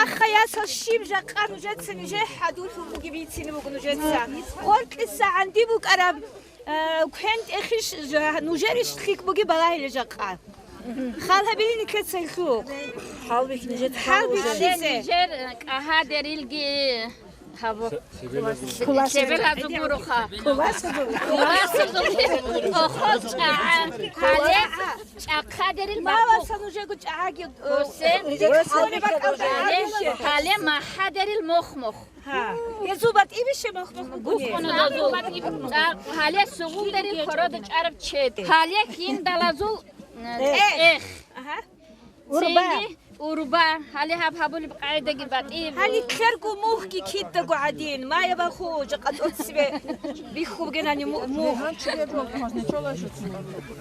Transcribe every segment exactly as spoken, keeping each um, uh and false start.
Ахъа ясал щиб жакъа нужеца нижер хӀадурлъун бугеб бицине буго нужеца. Гъоркьиса гӀанди букӀараб, э, квен тӀехищ жа-, нужерищ лъикӀ бугеб балагьила жакъа. Хал гьабилин нилъеца гьелъухъ. ХӀалбихь нижер хӀалбихьизе. Нижер кӀагьадерилги гьабу. Лъебелазул гуроха. Куласазул. Куласазул. Охо, чӀагӀа. Гьале чӀахъадерил. Маласа нужего чӀагӀаги, э, Гьусен. Нижер хӀалбихьизе. Гьале, гьале махӀадерил мохмух. Гьезул батӀибища махмух бугони? Гьале сугъулдерил хорода чӀараб чед. Гьале хиндалазул, э, эх. Ага. Урба. Цинги урба. Гьале гьаб гьабулеб къагӀидаги батӀиб. Гьале кьерго мухги кидаго гӀадин. Мая баху, жакъа тӀоцебе бихьулгенани му-, мух.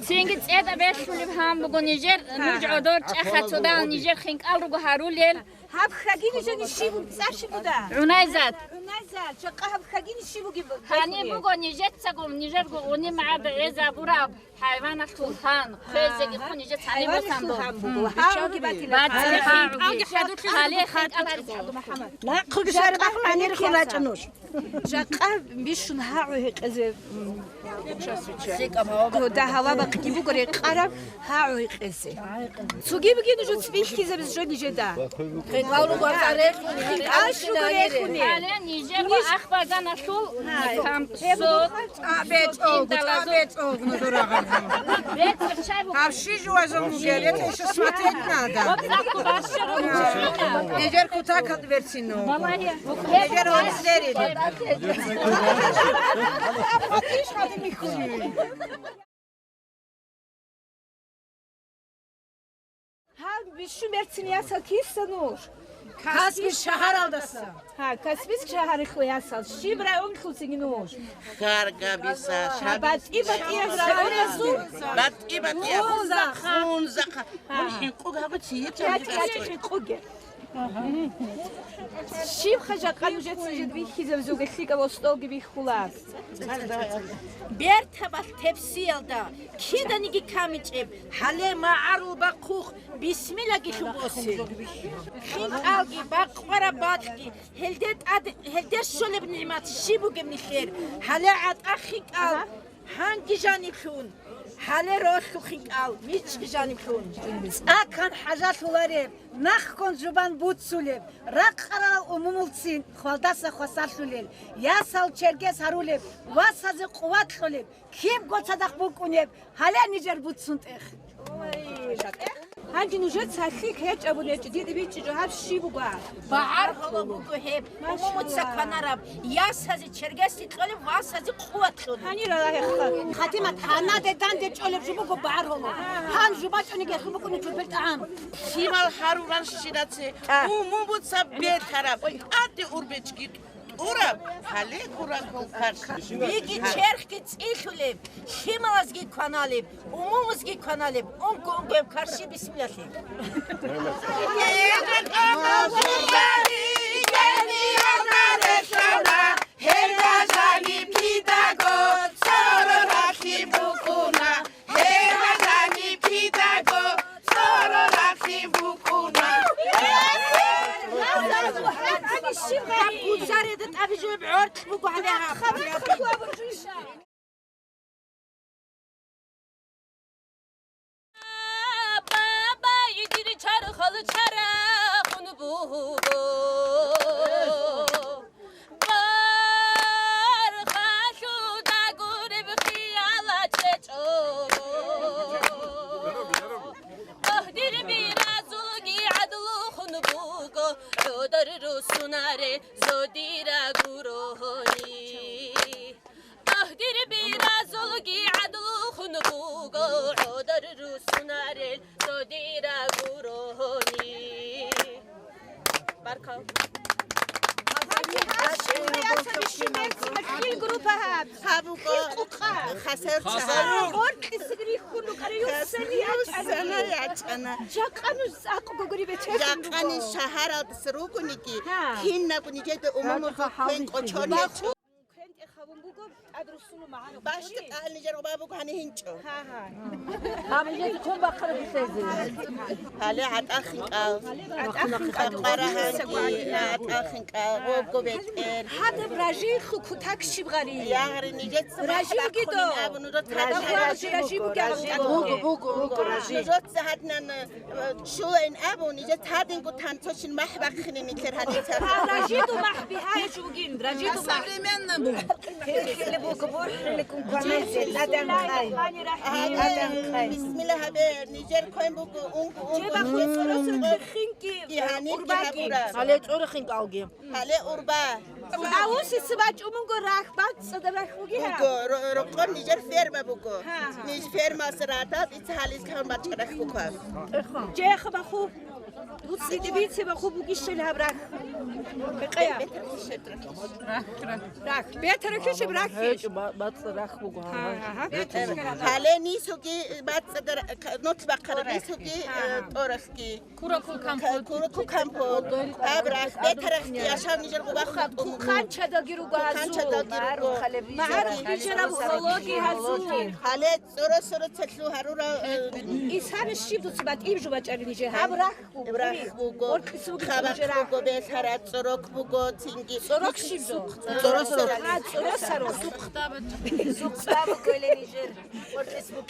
Цинги цӀеда берлъулеб гьан буго нижер, нуж гӀодор чӀаха цодал нижер хинкӀал руго гьарулел. Гьаб хагини жани щиб цӀар щиб буда? ГӀунайзат. ГӀунайзат, жакъа гьаб хагини щиб буги? Гьаниб буго нижецаго, нижерго гъуни магӀарда гӀезабураб хӀайваналъул гьан, хъвезеги хъун нижеца гьаниб босанго. Гьабги батила. Бацал гьабги. Гьале хӀинкӀал гьаричӀо. Нахъуги шарбах гьанир хун рачӀа нуж. Жакъа бищун гьагӀу гьекъезе, м, Гьода гьава бахъги буго рекъараб гьагӀу гьекъезе. Цоги бугин нуж цӀбихьизабиз жо нижеда. Хинкъал руго рехуни. Хинкъал руго рехуни. Гьале нижер ва ахбаганалъул кам сот. ТӀабецӀолгу, тӀабецӀолгу нужер агъаргу. Гьаб щи жувазул ругел, это ещё смотреть надо. Нижер кутакал берцину. Нижер гьорцлерил. Гьаб бищун берцин ясал киса нуж? Каспий шагьаралдаса. Гьа, Каспийск шагьарихъ ясал. Щиб районлъусиги нуж? Харгабиса, ГьабатӀи-батӀияб районасул? БатӀи-батӀияб. Хунзахъа. Хунзахъа. Гьа. Мун хӀинкъуг гьабуци гьеб. Щибха жакъа нужеца жид бихьизаб зуга лъикӀаб остолги бихьула? Бертабалъ тепсиялда киданиги камичӀеб, гьале магӀарул бахъухъ бисмиллаги лъун босе. ХинкӀалги, бакъвараб бакьги, гьелде тӀад, гьелде щолеб нигӀмат щиб бугеб нилъер, гьале гӀатӀа хинкӀал, гьанги жаниблъун, гьале ролъухъ хинкӀал, мичӀги жаниблъун. ЦӀакан хӀажалъулареб, нахъгун жубан буцулеб, ракъарал умумулцин хвалдаса хвасарлъулел, ясал чергес гьарулеб, васазе къуват кьолеб, кибго цадахъ букӀунеб, гьале нижер буцун тӀех. Гьанже нужер цалъи кечӀ абун гьечӀо, дида бичӀчӀичӀо гьаб щиб буго? БагӀар гьоло буго гьеб, умумуца кванараб, ясазе чергеси кьолеб, васазе къуват кьолеб. Гьанир Аллагьиха. Хатимат, гьанаде данде чӀолеб жо буго багӀар гьоло. Гьан жубачӀони гьелъул букӀуни чупел тӀагӀам. Лъимал гьаруран щинаце, умумуца бетараб, тӀаде урбечги тӀураб, гьале ккураб карш. Биги черхги цӀилъулеб, лъималазги кваналеб, умумузги кваналеб, унго-унгояб карши бисмиллалъе. Бабай дир чархал чарахун буго. Бархалъуда гуреб хияла чӀечӀо. Агь, дир биразулги гӀадлухун буго, гӀодор русунарел зодира гурони. Агь, дир биразулги гӀадлухун буго, гӀодор русунарел зодира гурони. Баркал. Хил группа гьаб? Гьаб буго. Хил къукъа? Хасар. Хасар. Гъоркьисин рихьун рукӀарай юссани ячӀана. Юссана ячӀана. Жакъа нуж цӀакъ гогори бечелъун руго. Жакъани шагьаралдаса ругониги, гьа, кинабго нижеда умумузул квен кӀочон гьечӀо. Квен тӀехавун буго. Башка тӀал нижер гъуба буго гьанив гьинчӀо. Гьаб нижеца ккун бахъараб бихьизе. Гьале гӀатӀахъин кӀал. ГӀатӀахъин кӀал. Къарагьанги, гӀатӀахъин кӀал, гъобго бетӀер. Гьадаб ражиялъул кутак щиб гъари? Ягъри нижеца ражи махӀ бугидо? Бахъунин абун, нужеца ражи, ражи, ражи бугеб. Буго, буго, буго ражи. Нужеца гьадинан Чулайин абун, нижеца гьадинго танцочин махӀ бахъине нилъер гьаница. Ражиду махӀ бигьаячӀ бугин, ражиду махӀ. Современно буго. Хиле буго, борхӀиликкун кванайзе, ладан хъай. Ладан хъай. Бисмилла гьабе, нижер квен буго, унго, унго. Чеба хун цӀоросрухъе хинги, гьанибги урбаги. Гьале цӀорохин кӀалги. Гьале урба. Авуси сибачӀумунго рахь, бацӀцӀадаб рахь буги гьаб? Буго, ро-, рокъор нижер ферма буго. Гьа, гьа. Ниж фермалъа ратаб, ица гьализ кавун бачӀарахь букваз. Жеха баху. Дуци дибице баху бугищел гьаб рахь. Бетарахь. Рахь. Бетарахь ишеб рахь. ГьечӀо, ба-, бацӀцӀа рахь буго. Гьа, гьа, гьа. Гьале нисуги бацӀцӀадар-, к-, нуц бахъараб нисуги, э, тӀорахги. Куракул компот. Куракул компот. Абрагь, бетарахъги ашал нижер гъубахъ хатӀун. Хъанчадаги руго гьазул. Хъанчадаги руго. МагӀарул бижараб гьологи гьазул. Гьале цӀоро-цӀоро целъу гьарура, э, Исана щиб дуца батӀиб жубачӀарин нижер? Гьаб рахь буго. Рахь буго. Хабахъ буго, белъараб цӀорок буго, цинги. ЦӀорок щиб жо? ЦӀоро-цӀоро. А, цӀоро-цӀоро. Сухътаба. Сухътаба кколе нижер.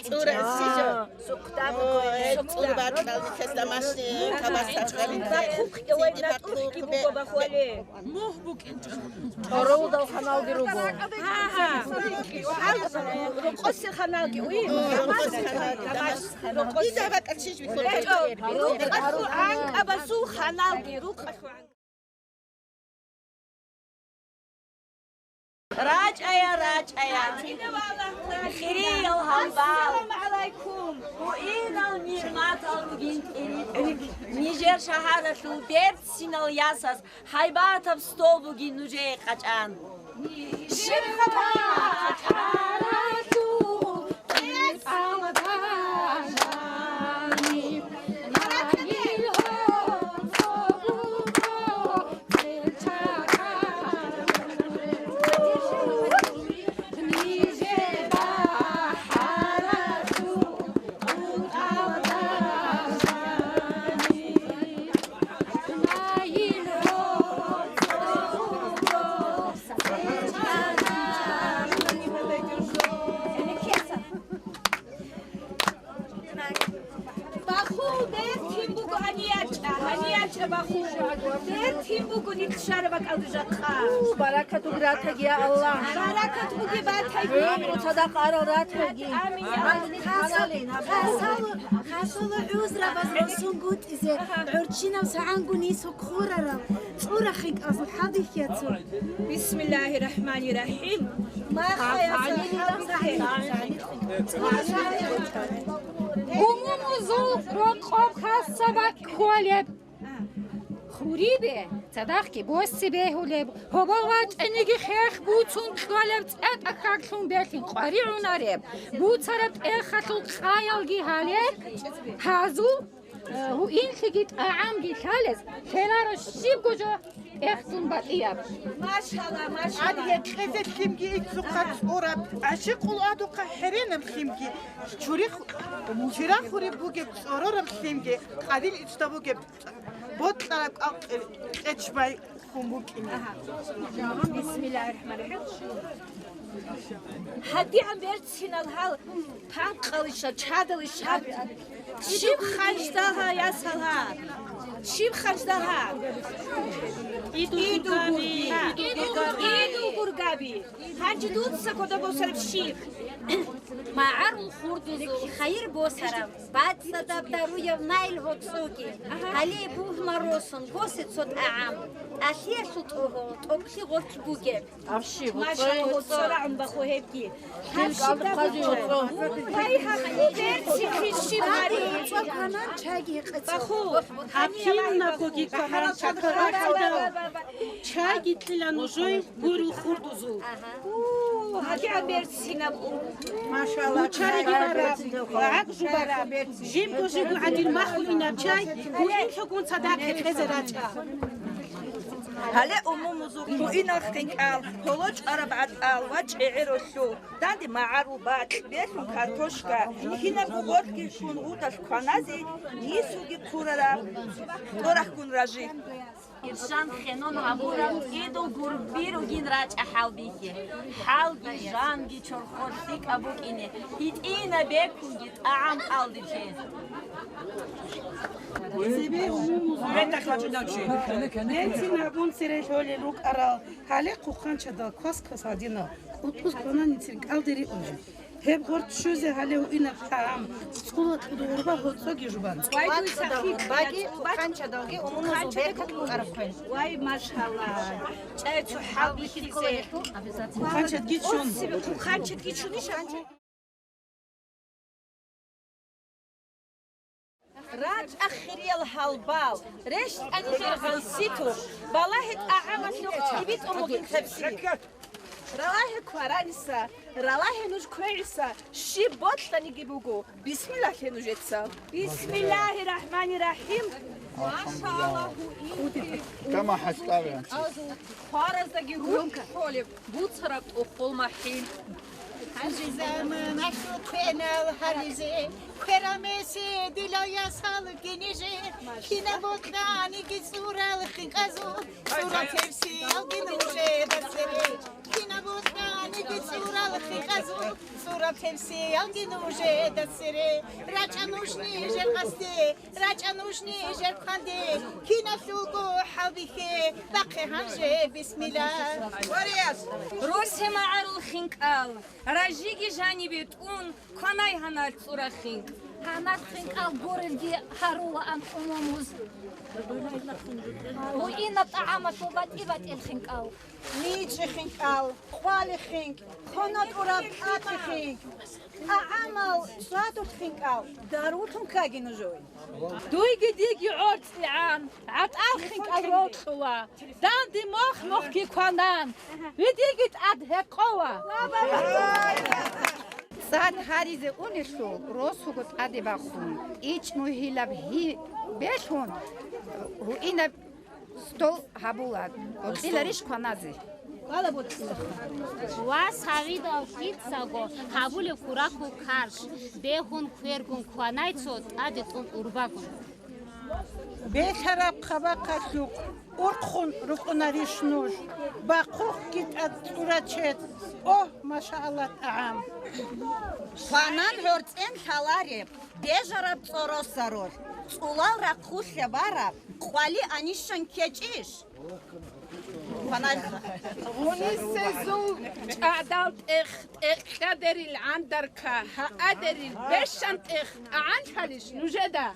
ЦӀура сижо. Сухътаба кколе. Ой, цӀур бакьал, кес домашний кабаса хъалин. Бахъухъ, ой, натӀухъги буго бахвале. Мугь букӀинчӀо. Къоролдал ханалги руго. Гьа, гьа. Рокъосе ханалги, уй. Рокъосе ханалги, домашний. Рокъосе. Дида бакӀал чиж бихьур. Рукъалъул гӀанкӀабазул ханалги, рукъалъул гӀанкӀ. РачӀая, рачӀая. Хириял гьалбал. Ассаламу гӀалайкум. Гьуинал нигӀматал ругин тӀерикӀун. Нижер шагьаралъул берцинал ясаз гьайбатаб стол бугин нужее къачӀан. Бахул, бертин буго гьаниячӀа, гьаниячӀа бахул. Бертин буго нилъ щвараб бакӀалда жакъа. У, баракат буго ратаги, я Аллагь. Баракат буго батаги. ГӀумру цадахъ арал ратаги. Амин, я Аллагь. Хасал, хасал гӀузрабаз росунгутӀизе, гӀурччинав сагӀангун йисухъ хурарал, цӀурахъин кӀазул хӀадихьияцун. Бисмиллагьир рахӀманир рахӀим. Махаяса хӀадихье. Умумузул рокъоб хасабак кколеб. Хурибе, цадахъги босе бегьулеб, гьобол вачӀаниги хех буцун кьолеб цӀетӀахъаглъун белъин къваригӀунареб, буцараб тӀехалъул къаялги гьале, гьазул, э, гьуинлъиги тӀагӀамги лъалез лъеларо щибго жо тӀехцун батӀияб. Машалла, машалла. Гьанже кьезе лъимги иццухъа цӀураб, гӀащикъул адухъа хӀеренаб лъимги, чурихъ-, чирахуреб бугеб цӀорораб лъимги, къадил иццда бугеб бокьараб кӀал кье-, кьечбай хун букӀине. Бисмиллагьир рахӀманир рахӀим. ГьадигӀан берцинал гьал панкъалиша, чадалиша. Щиб ханждагьа, ясалгьа? Щиб ханждагьа? Иду гургаби. Иду гургаби. Гьанже дуца кода босараб щиб? МагӀарул хурдузул хайир босараб, бацӀцӀадаб даруяв наил гьоцӀоги, гьале бугьма росун босе цо тӀагӀам, тӀалъиялъул тӀогьол тӀокӀлъи гъорлъ бугеб. Машалла, гьоцӀо рагӀун баху гьебги. Гьаб щиб дагьаб чӀвай гьаб берцин хищиб гьари. Баху. Гьаб кинабгоги кваранча карахъидал. Чайги кьила нужее гурел хурдузул. У, гьадигӀан берцинаб у. Машалла, чайги бараб, гӀакӀ жубараб, жибго-жибго гӀадин махулинаб чай, гьуинлъугун цадахъ гьекъезе рачӀа. Гьале умумузул гьуинал хинкӀал, гьоло чӀвараб гӀатӀал ва чӀегӀеролъул, данде магӀарул бакь, белъун картошка, кинабго гъоркьги ккун гъудалъ кваназе, нисулги хъурараб тӀорахьгун ражи. Иршан хенон гьабураб кӀиду гурби ругин рачӀа хӀалбихье. ХӀалги, жанги чорхол лъикӀаб букӀине, гьитӀинаб бекунги тӀагӀам кьалдилъе. Берцин абун цере лъолел рукӀарал, гьале хъухъанчадал квас-квас гьадинал, кӀутӀуз квананицин кӀалдири унжи. Гьеб гъоркь щвезе гьале гьуинаб тӀагӀам, цӀула кьуд гъурба гьоцӀоги жубан. Вай, дуй сахлъи баги, хъухъанчадалги умумузул беркат букӀараб хвел. Вай, машалла. ЧӀай цо хӀалбихьизе. Хъухъанчадги чун. Хъухъанчадги чунищ? РачӀа хириял гьалбал, рещтӀани жергъан ситухъ, балагье тӀагӀамалъухъ кӀибитӀун бугин лъабси. Ралагье квараниса, ралагье нуж квегӀиса, щиб бокьаниги буго, бисмиллагье нужеца. Бисмиллагьи рахӀмани рахӀим. Машаллагь. Кама хӀаскаве. Хвараздаги рухӀ холеб, буцараб тӀохол махӀил. Гьанже заманалъул квенал гьализе, кверамеси дила ясал гинижер, кинаб бокьаниги цӀурал хинкъазул, цӀурал тепсиялги нужеда цере. Кинаб бокьаниги цӀурал хинкъазул, цӀурал тепсиялги нужеда цере. РачӀа нуж нижер къасде, рачӀа нуж нижер хъанде, киналъулго хӀалбихье, бахъе гьанже бисмилла. РосемагӀарул хинкӀал, ражиги жанибе тӀун, кванай гьанал цӀура хинкӀ. Гьанал хинкӀал гурелги гьарулаан умумуз. Гьуинаб тӀагӀамалъул батӀи-батӀил хинкӀал. МичӀи хинкӀал, къвали хинкӀ, хъона тӀураб кӀати хинкӀ, тӀагӀамал цӀадулъ хинкӀал, дарулъун ккаги нужой. Дуйги диги гӀорцӀигӀан, гӀатӀал хинкӀал рокьула, данде мох-мохги кванан, ви диги тӀад гьекъова. ЦӀад гьаризе унелъул росуго тӀаде бахъун, ичӀ мугьилаб гьи белъун, гьуинаб стол гьабула, бокьиларищ кваназе? Вас гьавидал кицаго гьабулеб куракул карш, бегьун квергун кванай цо тӀаде тӀун урбагун. Бехараб хъабахъалъухъ урхъун рукъунарищ нуж? Бахъухъги тӀад цӀурачед. Огь, машаалла, тӀагӀам! Кванан гӀорцӀен лъалареб, бежараб цӀоросаролъ, цӀулал рахъулъа бараб, къвали анищан ккечӀищ? Гъунисезул чӀадал тӀех, тӀекьадерил гӀандарка, гьаадерил бешан тӀех тӀагӀан лъалищ нужеда?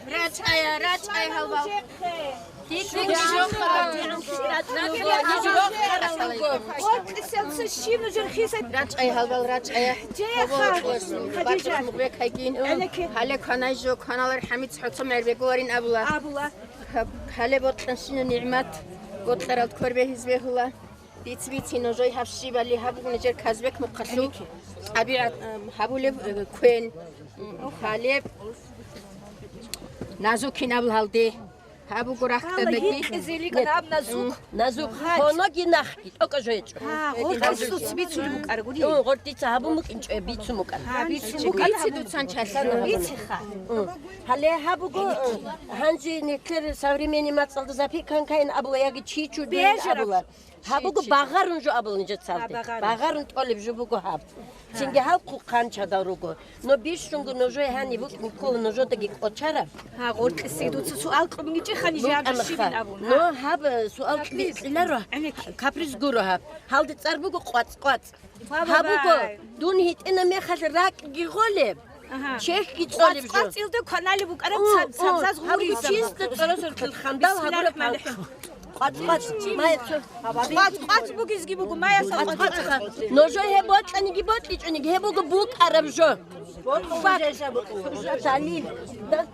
РачӀая, рачӀая, гьалбал. РачӀая, гьалбал, рачӀая. Гьале кванай жо, кваналар хӀамид цоцо мер бегуларин абула. Гьале бокьанщина нигӀмат, бокьарал квер бегьиз бегьула. Биц-бицин нужее гьаб щибали, гьаб буго нижер Казбек мухъалъул тӀабигӀат, м, гьабулеб, э, квен, м, хъалеб, назукин абул гьалде. Гьаб буго рахъ. Гьала тӀадеги. Гьикъизиликан гьаб назук. М, назук. Гьач. Хоноги нахги тӀокӀа жо гьечӀо. Гьа, гъоркьас дуц бицулеб букӀарагури. М, гъоркьица гьабун букӀинчӀо, бицун букӀана. Гьа, бицун букӀана. Бице дуцан чалъана гьабуна. Бициха. М. Гьале гьаб буго, м, гьанже нилъер современный мацӀалда запеканкайин абула яги чичу бежараб абула. Гьаб буго багъарун жо абула нижецалде. Багъарун. Багъарун тӀолеб жо буго гьаб. Цинги гьал хъухъанчадал руго. Но бищунго нужее гьаниб букӀин ккола нужедаги кӀочараб. Гьа, гъоркьиси дуца суал кьубинги чӀехани жаб щибин абун. Но гьаб, э, суал кьиларо. Каприз. Каприз гуро гьаб. Гьалде цӀар буго къвацӀ-къвацӀ. Гьаб буго, дун гьитӀина мехалъ ракӀги гъолеб, чехьги цӀолеб жо. КъвацӀ-къвацӀилда кваналеб букӀараб цаб-, цабзаз гьаб гъуризаб. Чисто цӀорозул хандал гьабураб. Бисмиллагьир рахӀманир рахӀим. КъвацӀ-къвацӀ, маясул. КъвацӀ-къвацӀ бугезги буго, маясул. КъвацӀ-къвацӀ. Нужее гьеб бокьаниги бокьичӀониги, гьеб буго букӀараб жо. Факт. Уже далил. Да?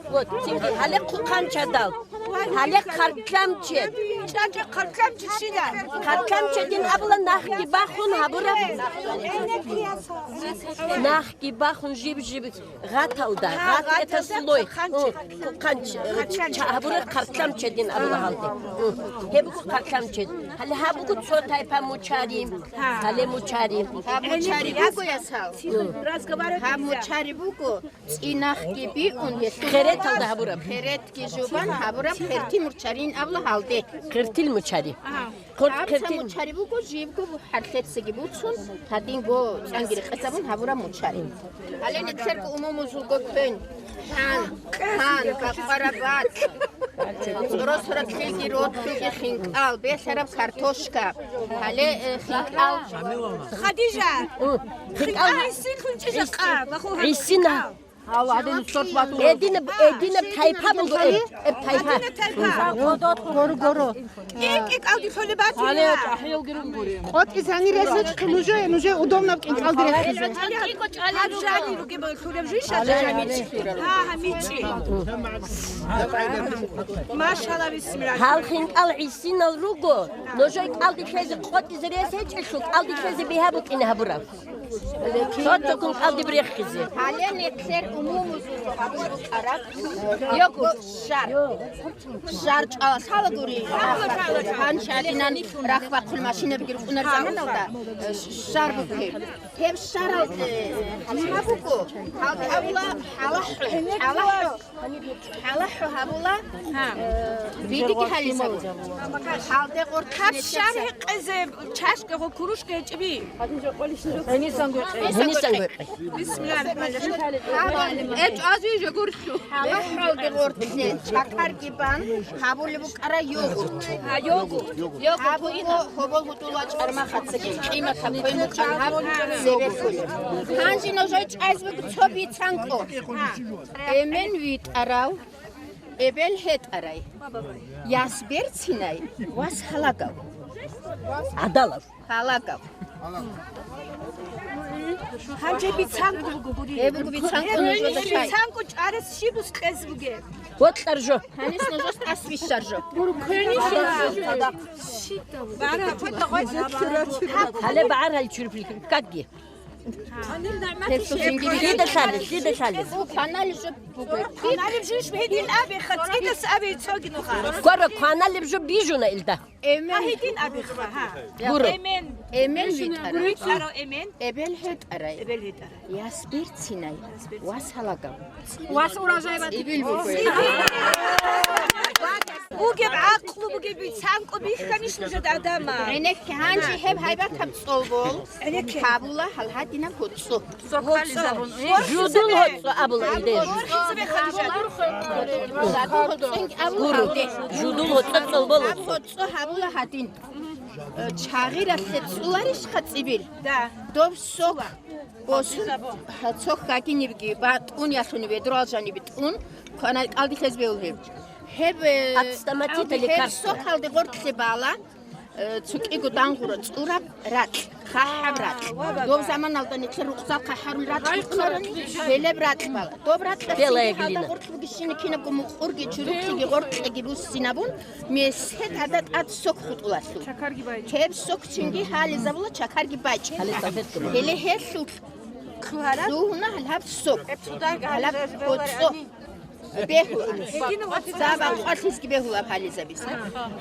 Вот, цинги гьале хъухъанчадал. Гьале хъаркьлъанчи. Чанча хъаркьлъанчи щила? Хъаркьлъанчидин абула нахги бахун гьабураб. Нахги бахун жиб-жиб гъаталда. Гъат это слой. Хъанч, хъанч, гьабураб хъаркьлъанчидин абула гьалде. Гьеб буго хъаркьлъанчи. Гьале гьаб буго цо тайпа мучари. Гьале мучари. Гьаб мучари буго, ясал. Гьаб мучари буго. ЦӀинахъги биун гьелъул хереталда гьабураб. Херетги жубан гьабураб херти мучарин абула гьалде. Хертил мучари. Гьаб ца мучари буго, жибго бу-, хӀарлъецаги буцун, гьадинго цӀангирихъесабун гьабураб мучари. Гьале нилъерго умумузулго квен, гьан, гьан, бакъвараб бакь, цӀоросараб лъилги ролъуги хинкӀал, бехараб картошка. Гьале, э, хинкӀал. Хадижа! ХинкӀал гӀисин хӀунчӀиза къа, баху гьаб. ГӀисина. Гьав гьадин сорт батула. Эдинаб, эдинаб тайпа буго, эб, эб тайпа. Эдинаб тайпа. Горо, горо. КӀи-, кӀикӀалги лъолеб батула. Гьале, тӀахӀиялги ругури. КъотӀизани ресечӀ нужее, нужее удобнаб кӀинцӀалги рехизе. Гьаб жани ругеб лъолеб жуй шаржа. Гьа, гьа, мичӀчӀи. Машалла, бисмилла. Гьал хинкӀал гӀисинал руго, нужее кӀалдилъезе къотӀизе рес гьечӀелъул, кӀалдилъезе бигьа букӀине гьабураб. Цо-цоккун кӀалдиб рехизе. Гьале нилъер умумузул гьабураб йогурт, шар. Шар чӀвала лъалагури. Гьанже гьадинан рахь бахъун машинабиги рукӀунар заманалда, э, шар бугеб. Гьеб шаралде, э, гьалмагъ буго, гьалде абула хӀалахӀо, хӀалахӀо. ХӀалахӀо гьабула, э, бидиги гьалисаб. Гьалде гъоркь. Гьаб шар гьекъезе чашкаго, кружка гьечӀеби. Гьенисан гъоркь. Гьенисан гъоркь. Бисмиллагьир рахӀманир рахӀим. Гьаб, э, чӀвазе жо гурлъу. ХӀалахӀалде гъоркье чакарги бан гьабулеб букӀара йогурт. А, йогурт. Гьаб буго гьобол гьудул вачӀармахацаги къиматаб квен букӀана гьаб себеб. Гьанже нужее чӀвазе буго цо бицанкӀо. Эмен витӀарав, эбел гьетӀарай, яс берцинай, вас гьалагав. ГӀадалав. Гьалагав. Гьанже бицанкӀо буго гури. Гьеб буго бицанкӀо нужеда шай. БицанкӀо чӀварес щиб ус кьезе бугеб? Бокьар жо. Гьанис нужес тӀас бищар жо. Гьале багӀар гьал чурпил какги. Лъида лъали, лъида лъали. Кваналеб жо буго. Кваналеб жо иш гьедин абе, хацидас абе цоги нуха. Гуро, кваналеб жо бижуна илда. Эмен. Гьа, гьедин абе хва, гьа. Гуро. Эмен. Эмен витӀара. ВитӀарав эмен. Эбел гьетӀарай. Эбел гьетӀарай. Яс берцинай. Вас гьалагав. Вас урожай бат. Ибил буго. Бугеб гӀакълу бугеб бицанкӀо бихьанищ нужеда, адама? ГӀенекке, гьанже гьеб гьайбатаб цӀолбол гьабула гьал гьадинаб гьоцӀо. Жудул гьоцӀо абула илде. Жудул гьоцӀо цӀолбол гьоцӀо. ГьоцӀо гьабула гьадин. Э, чагъиралъе цӀуларищха цӀибил? Да. Доб сок. Босун, цо хьагинибги батӀун, ялъуни ведроялъ жанибе тӀун, квана кӀалдилъез бегьул гьеб. Гьеб, э, Отстаматит гьаб-, или гьеб каршо? Сокалде гъоркье бала, э, цукӀиго дангъура цӀураб ракь, хъахӀаб ракь. Доб заманалда нилъер рукъзал хъахӀарул ракь букӀунарани, гьелеб ракь бала. Доб ракьалъ Белая цинги гьалда глина. Гъоркь бугищини кинабго мукъурги, чурухълъиги, гъоркьги буссинабун, месед гьада тӀад сок хутӀулалъул. Гьеб сок цинги гьализабула чакарги бачӀ. Гьале салфеткаби. Гьеле гьелъул лъугьана гьалаб сок. Гьалаб гьоцӀо бегьула. Заба къвалъизги бегьулаб гьализабиса.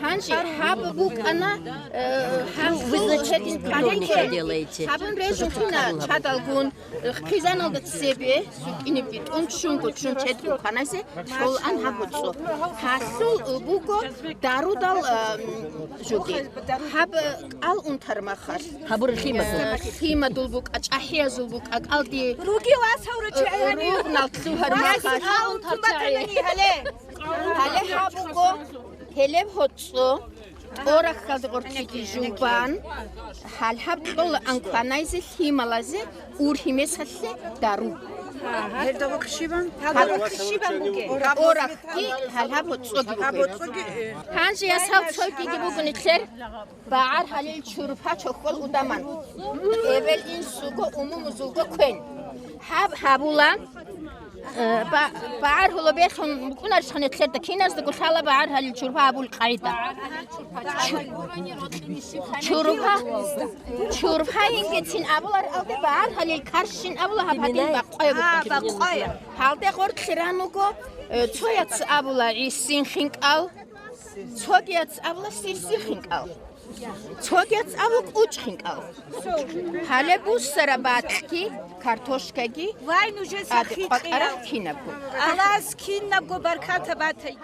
Гьанже гьаб букӀана, э, гьаб Вы, значит, гьедин из придурника кваназе делаете. Гьабун режун хина чадалгун, э, хъизаналда цебе, сукӀинибги тӀун чунго чун чедгун кваназе, щолан гьаб гьоцӀо. Гьалъул, э, буго дарудал, э, жуги. Гьаб, э, кӀал унтармахалъ. Гьабураб лъимадул. Э, лъимадул букӀа, чӀахӀиязул букӀа, кӀалди, Руги вас гьавру э, чагӀи гьанив. Ругнал лъугьармахалъ. Вас гьавун туматанани гьале. Гьале гьаб буго, гьелеб гьоцӀо, орахьалде гъоркьиги жубан, гьалхӀаб кьола анкванайзе лъималазе ургьимесалъе дару. Гьелда вухъ щибан? Гьаб вухъ щибан бугеб? Орахьги гьалхӀаб гьоцӀоги буго. Гьанже ясал цойгиги буго нилъер. БагӀар гьалил чурпа чохьол удаман. Эбел инсуго, умумузулго квен. Гьаб гьабула, э, ба-, багӀар гьоло бехун букӀунарищха нилъерда, киназдаго лъала багӀар гьалил чурпа гьабул къагӀида. Чу-, чурпа, чурпа йингецин абулар алде багӀар гьалил карщин абула гьаб гьадин бакъвая букӀун. Гьалде гъоркье ранулго, э, цояц абула гӀисин хинкӀал, цогияц абула сирси хинкӀал. Цогияц абу кӀучӀ хинкӀал. Гьале буссара бакьги, картошкаги, Вай, нужеца тӀаде къватӀараб хитӀиял. Кинабго. Аллагьас кинабго баркатаб батай.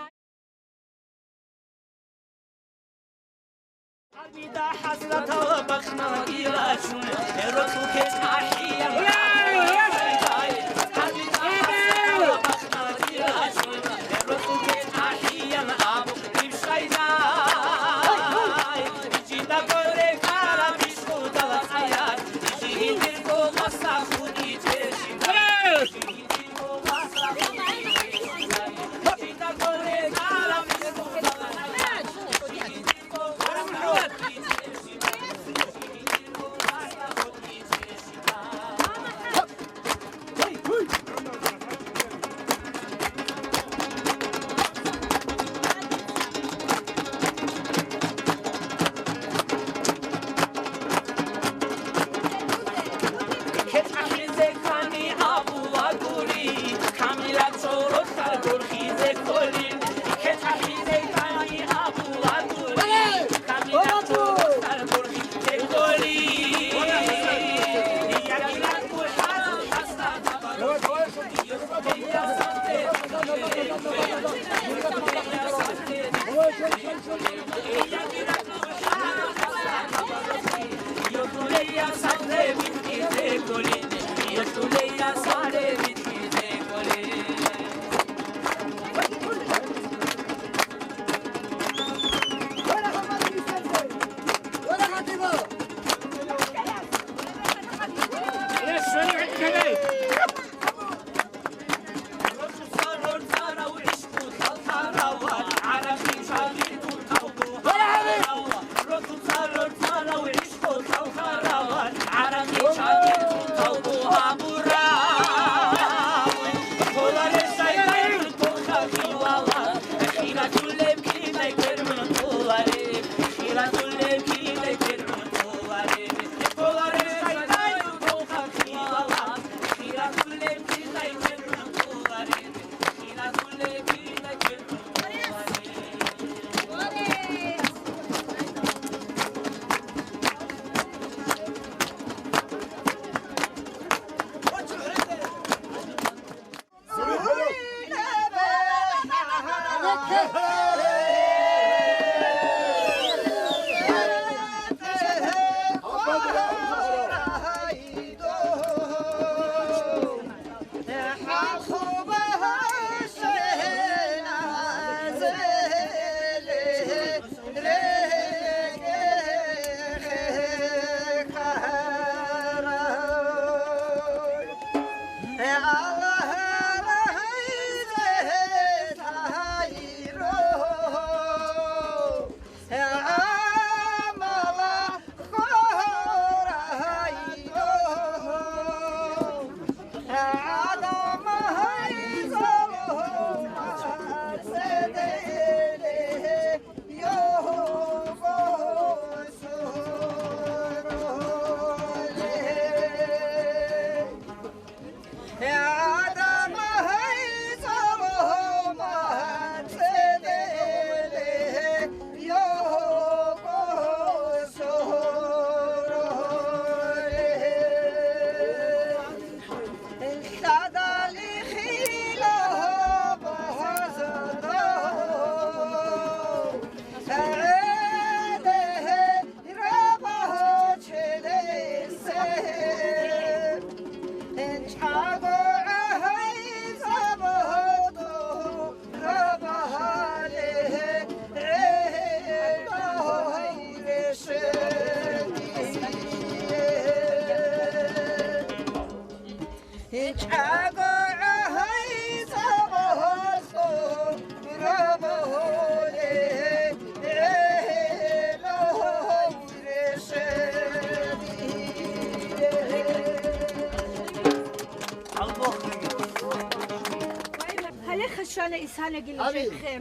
Шана исалаги лежехъе.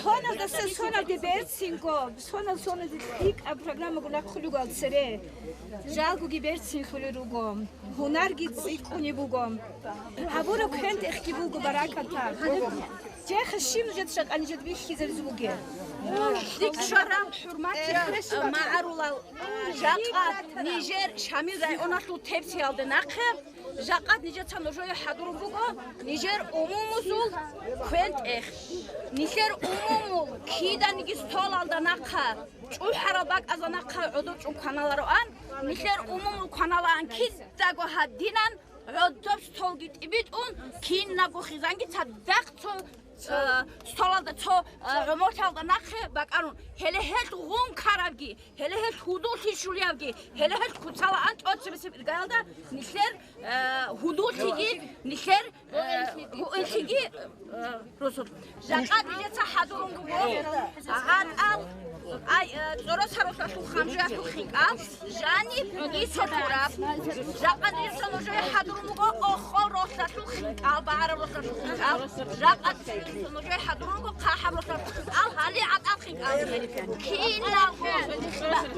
Соналдаса соналде берцинго, сонал-соналде лъикӀаб программаго нахъулел руго цере. Жалгоги берцинлъулел руго. Гьунарги цӀикӀкӀунеб буго. Гьабураб квен-тӀехги буго баракатаб. Жеха щиб нужеда жакъа нижеда бихьизаризе бугеб? ЛъикӀ щвараб, хӀурматиял, э, магӀарулал, жакъа нижер Шамил районалъул Тебсиялда нахъе, жакъа нижеца нужее хӀадурун буго нижер умумузул квен-тӀех. Нилъер умумул киданиги столалда нахъа, чӀухӀарал бакӀазда нахъа гӀодор чӀун кваналароан, нилъер умумул кваналаан кидаго гьадинан, гӀодоб столги тӀибитӀун, кинабго хизанги цадахъ цо, э, столалда цо, э, гӀумерлъиялда нахъе бакӀарун. Гьеле гьелъ гъункарабги, гьеле гьелъ гьудуллъи щулиябги, гьеле гьелъ куцалаан тӀоцебесеб иргаялда нилъер, э, гьудуллъиги, нилъер, э, гьуинлъиги, э, росулъ. Жакъа нижеца хӀадурун буго гьатӀал, ай, э, цӀоросаролъалъул ханжуялъул хинкӀал, жаниб исо тураб. Жакъа нижеца нужее хӀадурун буго охол ролъалъул хинкӀал, багӀараб ролъалъул хинкӀал. Жакъа нижеца нужее хӀадурун буго хъахӀаб ролъалъул хинкӀал, гьалигӀатал хинкӀал. Киналго,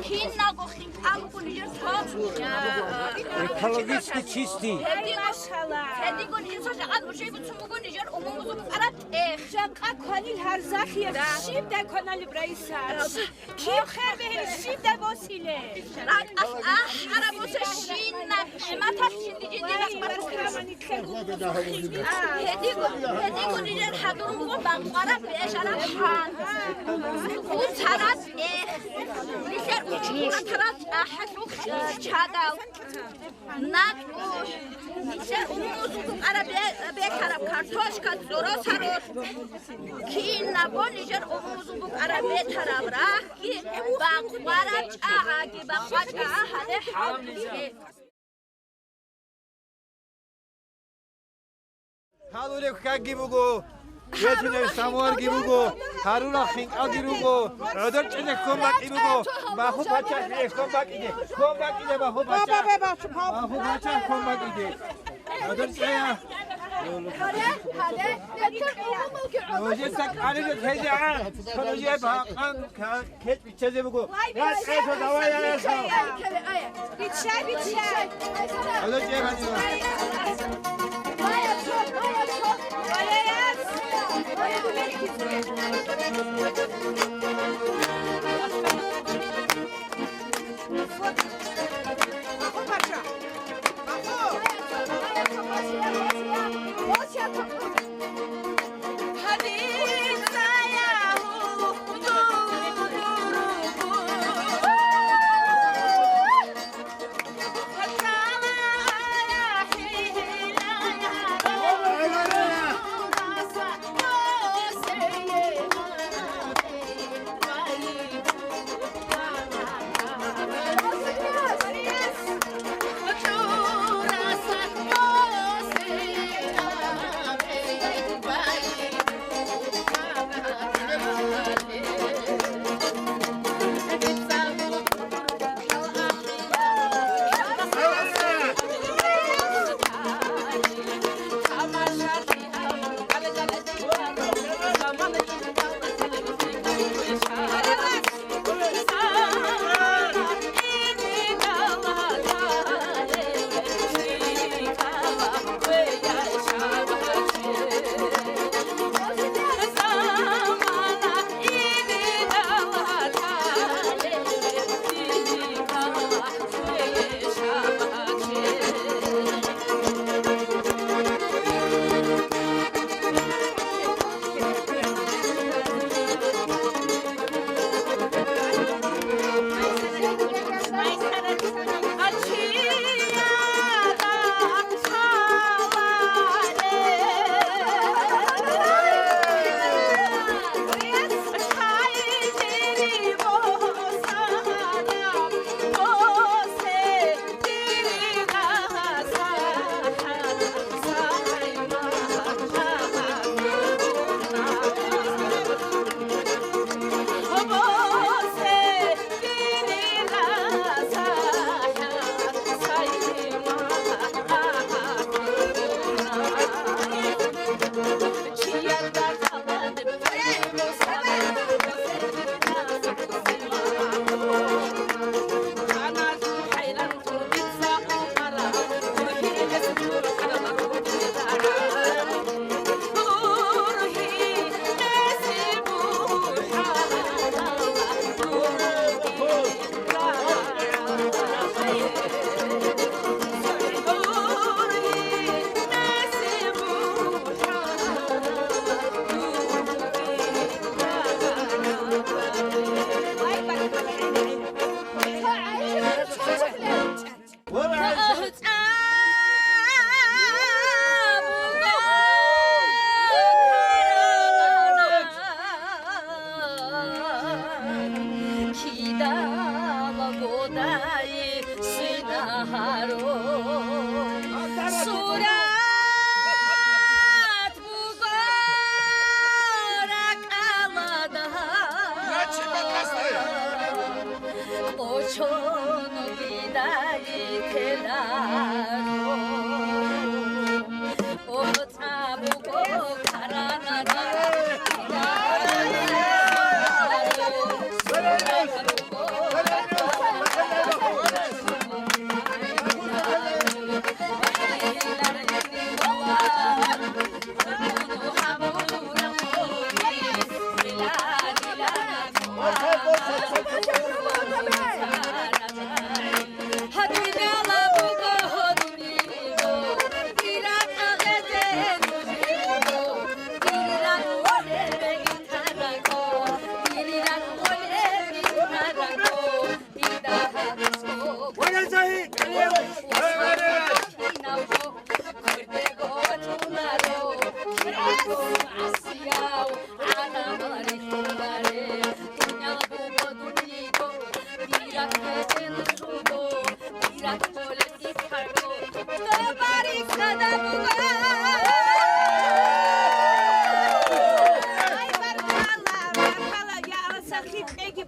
киналго хинкӀал буго нижер цо, э, э, экологически чистый. Гьединго, гьединго нижеца жакъа нужее бицун буго нижер умумузул букӀараб ТӀех. Жакъа кванил гьарзахияб, да, щибдай кваналеб, Раиса? Киб хер бегьилеб, щибдай босилеб? Ракъалъ ахӀараб босебщинаб нигӀматалъ жинди-жинди рахмат. Гьедиго, гьедиго нижер хӀадурун буго бакъвараб бежараб хӀан. Куцараб ТӀех. Нилъер учӀун батарал чӀахӀалъухъ чадал. НатӀухь, нилъер умумузул букӀараб бе-, бетараб картошка, цӀоросаролъ. Кинабго нижер умумузул букӀараб бетараб рахьги, бакъвараб чӀагӀаги, бакъвараб чӀагӀа гьале хӀалтӀулъе. Гьалулеб хьагги буго, гьарураб самуарги буго, гьарураб хинкӀалги руго, гӀодор чӀезе ккун бакӀи буго, маху пачалъ ккун бакӀиде, ккун бакӀиде маху пачалъ, маху пачалъ ккун бакӀиде. ГӀодор чӀея. Нужеца кӀалида тезе а, нужее бакъан ка-, кечӀ Чезе буго. Я, цӀехо, давай, я, я, я. Биччай, биччай. Алло, че, Вадим.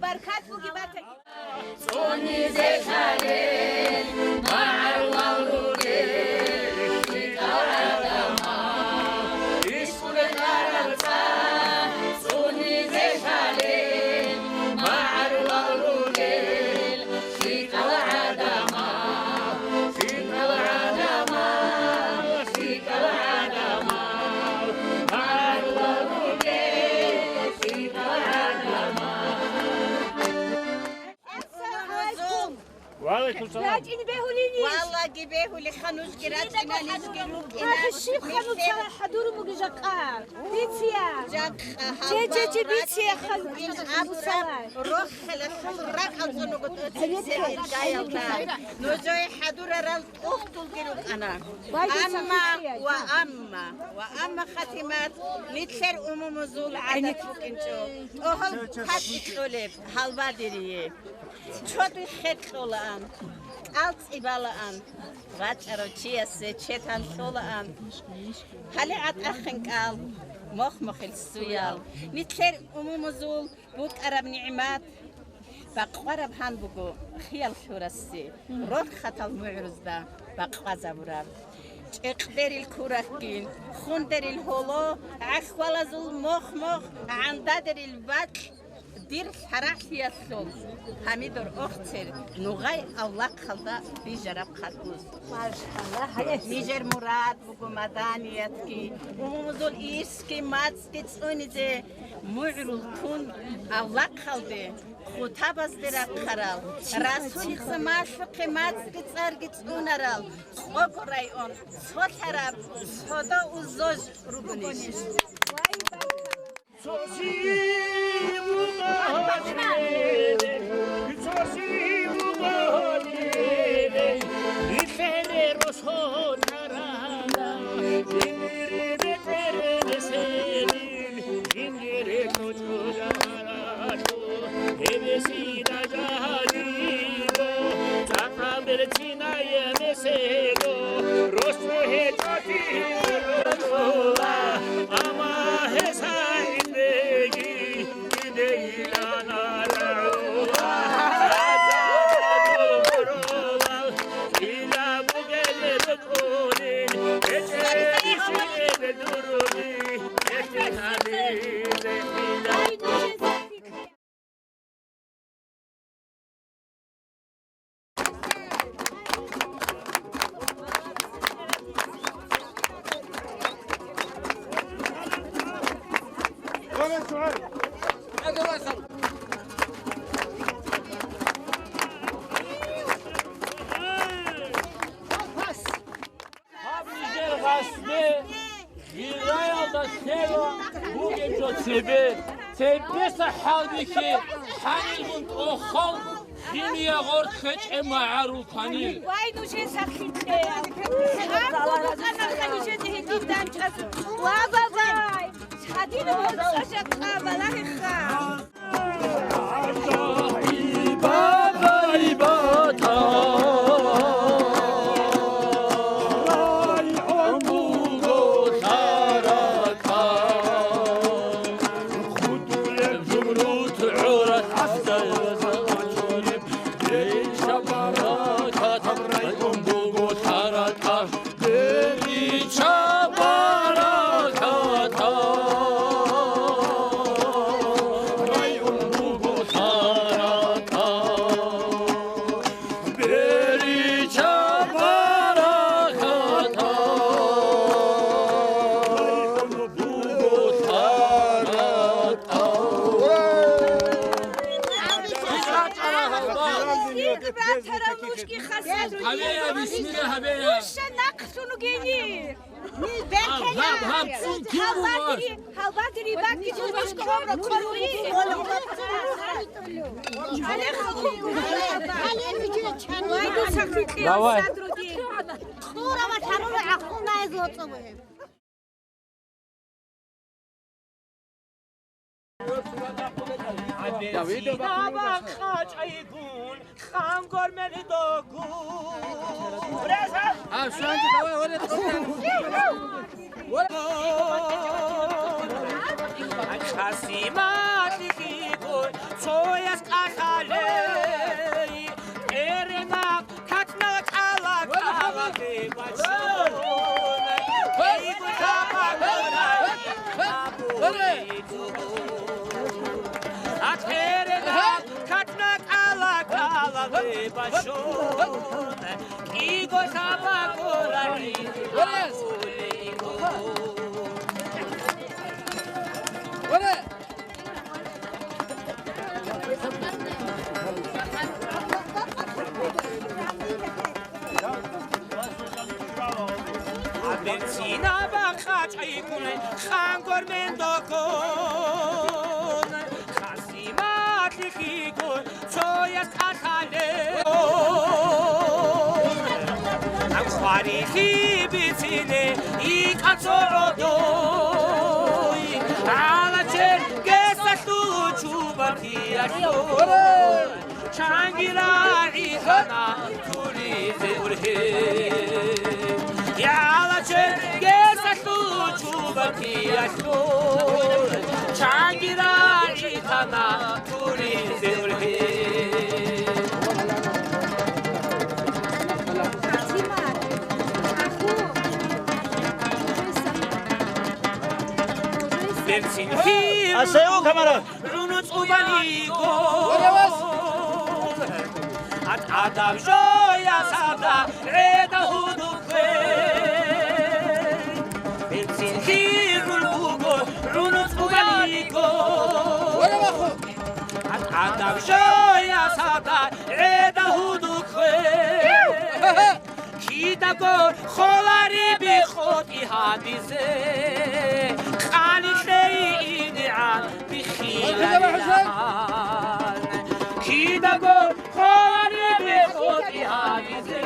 Баркат буги батаги. ЦӀунизе лъалел магӀарулал ругел лъикӀал гӀадамал, ишкуле къарал цӀа. ЦӀунизе лъалел магӀарулал ругел лъикӀал гӀадамал, лъикӀал гӀадамал, лъикӀал гӀадамал, магӀарулал ругел лъикӀал гӀадамал. Ассаламу алейкум. Ва алейкум салам. РачӀин бегьулинищ? Валлагьги бегьулиха, нужги рачӀина, нижги рукӀина. Ахи, щибха нуцала хӀадурун буги жакъа? Бицея. Жакъа. Че, че, че, бицея, хал-, абураб рохелалъул ракӀал цӀунугу тӀоцебесеб иргаялда. Нужее хӀадурарал тӀухьдулги рукӀана. Амма ва амма, ва амма хатимат, нилъер умумузул гӀадат букӀинчӀо. ТӀогьол пачӀи кьолеб, гьалбадерие. Чодихъе кьолаан, кӀалцӀи балаан, вачӀарав чиясе четан лъолаан. Гьале гӀатӀахъин кӀал, мох-мохил суял. Нилъер умумузул букӀараб нигӀмат бакъвараб гьан буго хиял лъурасе, рохатал мугӀрузда бакъвазабураб. ЧӀекъдерил курахьгин, хундерил гьоло, гӀахьвалазул мох-мох, гӀандадерил бакь, дир лъарагӀлъиялъул гьамидур охцер нугъай авлахъалда бижараб хадуз. Машалла, гьале. Нижер мурад буго маданиятги, умумузул ирсги мацӀги цӀунизе, мугӀрул ккун авлахъалде, хутабазде рахъарал, Расулица малъухъе мацӀги цӀарги цӀунарал, Къого район цолъараб Содо узож ругонищ. Гьаб нижер гъасде, гъираялда лъела бугеб жо цебе, цебеса хӀалбихье, хӀанилгун тӀохал химия гъоркь ккечӀеб магӀарул кванил. Вай, нужеца хитӀе! Лъабго букӀана нижеда гьедин данчӀаз. Ва, ва, вай! Гьадин гьорцӀа жакъа балагьеха! Нуша нахълъун ругени. Гьаб, гьаб, цун кин буго. Гьалбатири, гьалбатири бакки чурушкӀ гьобро кколуи. Давай. Хурава тарула гӀахъул наиз лоцӀо бугеб. Давай, давай. Бахъачайгун, хангор мердогун. А, шанти, давай, оре, оре. Хасиматлъи хигун, цояс кӀалъалей, эренаб Катна кӀала кӀалагъи бачун, кӀиго сабагурай абулидугун. Атерена катна кӀала кӀалагъи бачун, кӀиго сабагурай абулидугун. Берцина бахъачӀайгун, хангор мендогун, хасиматлъи хигун, цояс кӀалъалей. Хварилъи бицине икӀа цо гӀодой, гьала чергесалъул чубатиялъул чанги рагӀи хана туризе ургье. Гьала чергесалъул чубатиялъул чанги рагӀи хана туризе ургье. Берцинлъи Асайо, камарад! ГӀуну цӀубалиго. Гьадаб жоясада гӀеда гьудухъе. Берцинлъи гӀур буго гӀуну цӀубалиго. ГӀадаб жоясада гӀеда гьудухъе. Кидаго холари бихъоти гьабизе, къани лъей идигӀан биххиларилан. Кидаго холари бихъоти гьабизе,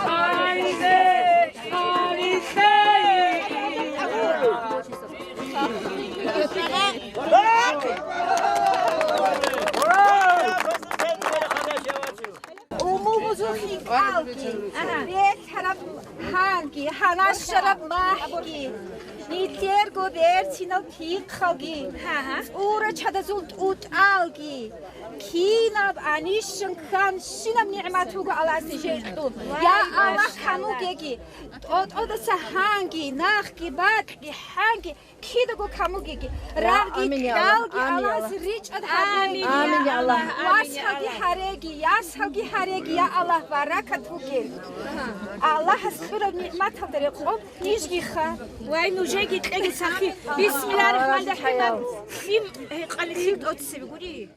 къани лъей, къани лъей идигӀан биххиларилан. Умумузул хикалги, ага, бетараб гьанги, гьанашараб махӀги, нилъерго берцинал пихъалги, ага, цӀура чадазул тӀутӀалги, кинаб анищан кканщинаб нигӀмат буго Аллагьас нижее кьун. Я Аллагь, машаллагь, камугеги, тӀотӀодаса гьанги, нахги, бакьги, хӀанги, кидаго камугеги, я, рагъги, амин, я Аллагь, кьалги, амин, я Аллагь, Аллагьас ричӀад гьабеги, амин, я Аллагь, амин, я Аллагь, васалги гьареги, ясалги гьареги, я Аллагь, баракат бугел. Аллагьас кьураб нигӀматалда рекъон нижги ха. Вай, нужеги кьеги сахи. Бисмиллагьир рахӀманир рахӀим. Лъим, гьекъали лъим тӀоцебе гури.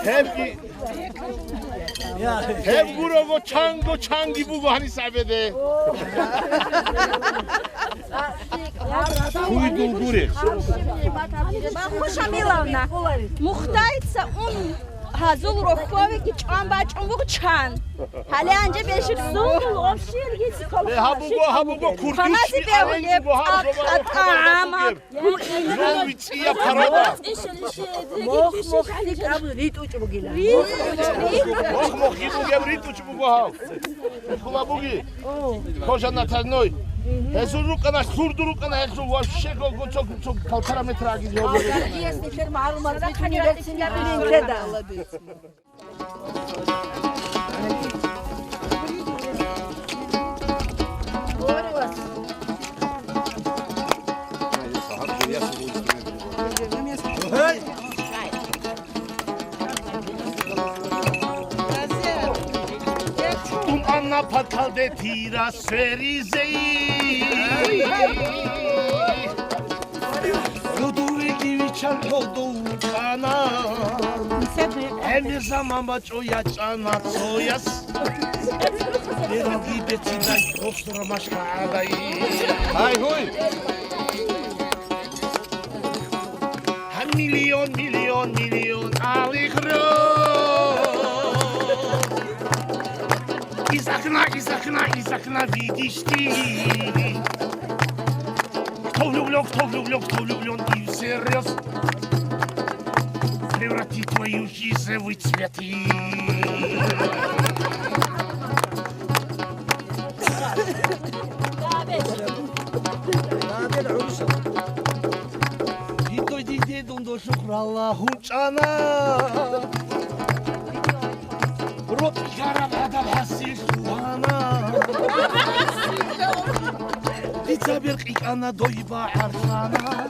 Гьебги, гьеб гурого чанго чанги буго гьанис гӀебеде. Хуйдул гуре. Бахъу Шамиловна, Мухтайца ун гьазул рохьовеги чӀван бачӀун буго чан. Гьале гьанже бежик сундул общий ргиц. Гьаб буго, гьаб буго, курдуш. Ханасиб бегьулеб, тӀагӀама. Жо вичӀия парада. Мох-мох гьитӀучӀ бугила. Мох-мох гьитӀучӀ бугеб ритӀучӀ буго гьав. Хъула буги. Кожа натарной. Гьезул рукӀана, хурду рукӀана гьезул ва щегъого цо, цо полтора метра агизе гьобе. Если ферма гьарумат университет. Туманна пакалде тира сверизей. Гьудуриги виччан гьодов вукӀана. ГӀемер заман бачӀо ячӀана цояс. Бералги берцинай росура машка гӀалай. Гьай, гьуй! Гьан миллион, миллион, миллион алихро. Из окна, из окна, из окна видишь ты. Кто влюблён, кто влюблён, кто влюблён и всерьёз превратит твою жизнь в цветы. Гьидой диде дундо шухралла гьунчӀана. Рокъи гьараб гӀадаб хӀасил лъугьана. Дица беркъи кӀана дой багӀархана.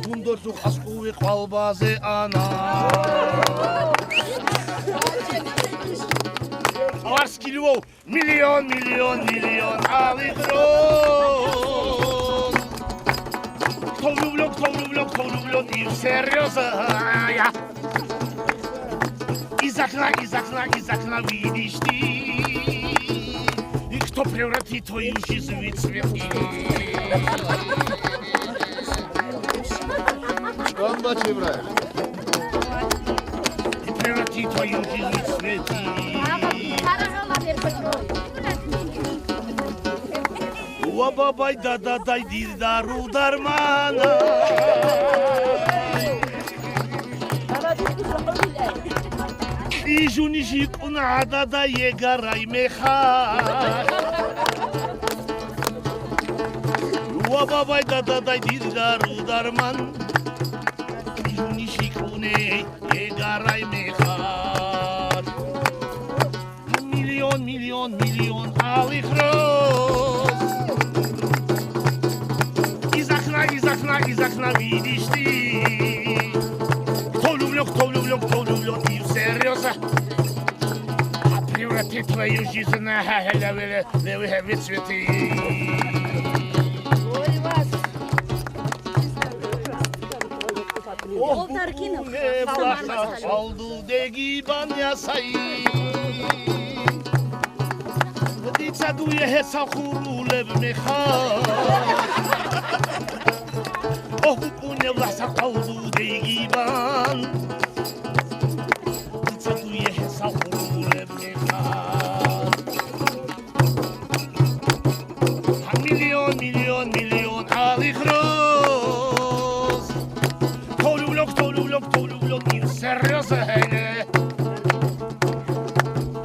Дундолъухъ аскӀове къвалбазе ана. Аварскилив вов! Миллион, миллион, миллион алых роз. Кто влюблён, кто влюблён, кто влюблён и всерьёз. Из окна, из окна, из окна видишь ты. И кто превратит твою жизнь в цветы. Чван бачебра. И превратит твою жизнь в цветы. Ва бабай, дададай дир дару дармана. Ижуни жикъун гӀадада егарай меха. Ва бабай, дададай дир дару дарман. Ижуни жикъуне егарай мехар. Миллион, миллион, миллион алых роз. Из окна, из окна, из окна видишь ты. Кто влюблён, кто влюблён, кто влюблён и всерьёз. А превратит твою жизнь в цветы. Ох, букӀунеб лахъа къалдудеги банясай. Дица дуе гьесал хурулеб мехалъ. Ох, букӀунеб лахъа къалдудеги бан. Дица дуе гьесал хурулеб мехалъ. Миллион, миллион, миллион алых роз. Кто влюблён, кто влюблён, кто влюблён и всерьёз.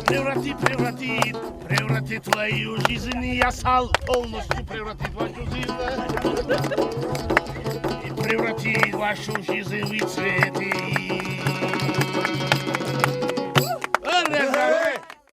Превратит, превратит, превратит твою жизнь, я сал полностью превратит вашу жизнь. И превратит вашу жизнь в цветы.